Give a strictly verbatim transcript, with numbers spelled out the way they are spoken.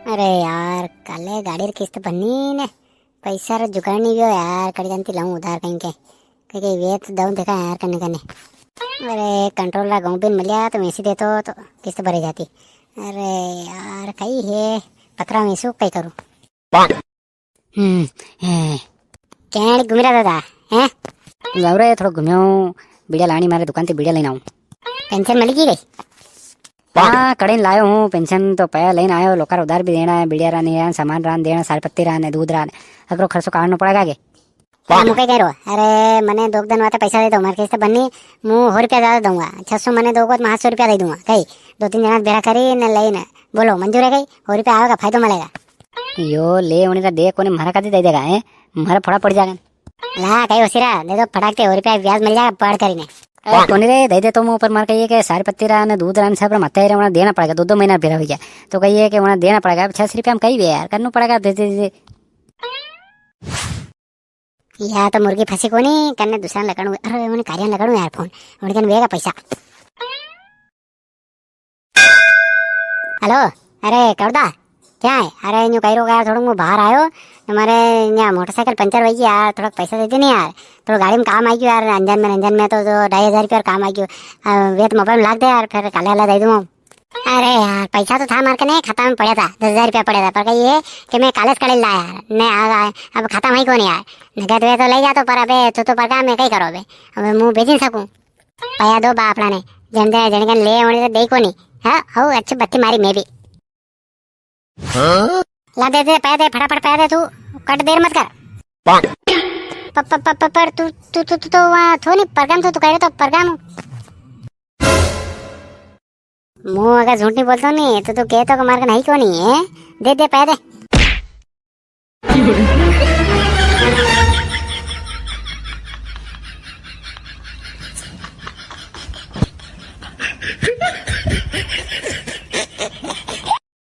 अरे यार, काले गाड़ी री किस्त भरनी ने, पैसा रो जुगाड़ नी व्यो यार, कड़ी जानती लाऊं उधार कहीं के, कहीं के वे तो दऊं देखा यार कने कने। अरे कंट्रोल रा गाँव भी मिल्या तो वेसी देतो तो किस्त भरी जाती। अरे यार, कई है पतरा वेसू कई करूं। हम्म, हैं। केण घूमी रहा दादा, हैं? जाऊ रे, थोड़ो घूम्यो, बीड़िया लानी मारे दुकान ते, बीड़िया लेने आऊं। पेंशन मिल गई गई? हाँ, कड़े लायो हूँ, पेंशन तो पया लेने आयो, लोका रा उधार भी देना है, बीड़िया रा ने, सामान रा ने देना, सारी पत्ती रा ने, दूध रा ने, अगरो खर्चो काढ़नो पड़ेगा के? हाँ, मुके कह रो, अरे, मने दो दिन वाते पैसा दे दो, मारे किस्त बन्नी, मु हो रुपया ज्यादा दूंगा, छह सौ मने दोगो तो मैं सात सौ रुपया दे दूंगा, कई, दो तीन जना भेरा करी ने लेने, बोलो, मंजूर है कई, हो रुपया आवेगा, फायदो मिलेगा। यो ले, उन्हें तो दे कोनी, म्हारा कदी दे देगा, हैं? म्हारा फड़ा पड़ जाएगा। ला, कई होशियारा, दे दो फटाक ते, हो रुपया ब्याज मिल जाएगा, पड़ करी ने। ए, कोनी रे, दे दे तो मुंह पर मार कहिए के सारी पत्ती रा ने दूध रा ने सब रा मत्थे रे, उन्हें देना पड़ेगा, दो दो महीना भेरा हो गया। तो कहिए के उन्हें देना पड़ेगा, अब छह सौ रुपया में कई भी यार, करना पड़ेगा, दे दे दे। या तो मुर्गी फंसी कोनी, कन्ने दूसरा लगाणू, अरे, उन्हें कार्यान लगाणू यार फोन, उनके वेगा पैसा। हेलो, अरे, कवड़ा, क्या है? अरे, न्यू कही रो यार, थोड़ा मु बाहर आयो, तो मारे यहाँ मोटरसाइकिल पंचर हुई यार, थोड़ा पैसा दे दे नी यार, थोड़ा गाड़ी में काम आई गयो यार, अंजन में, अंजन में तो जो ढाई हजार रुपया काम आई गयो, अ, वे तो मोबाइल में लाग दे यार, फिर काले वाला दे दूँ। अरे यार, पैसा तो था मार कने, खाता में पड़ा था, दस हजार रुपया पड़ा था, पर कही ये कि मैं काले से कड़े लाया यार, ने आ, आ, अब खाता में ही कोनी यार, नगद वे तो ले जातो, पर अबे तू तो परगाम में कई करो अबे, अब मु भेजी नी सकूं। पया दो बापड़ा ने, जन दे, जन कन ले होने तो दे कोनी। हाँ, हो, अच्छी बत्ती मारी मैं भी। हाँ? ला दे दे, पया दे, फटाफट पया दे तू, कट देर मत कर। प-, प-, प-, प-, पर तू, तू, तू, तू तो वहाँ थो नी, परगाम थो, तू कह रहे तो परगाम। मु अगर झूठ नी बोलतो नी, तो तू कहतो कि मार कन है ही कोनी है। दे दे, पया दे।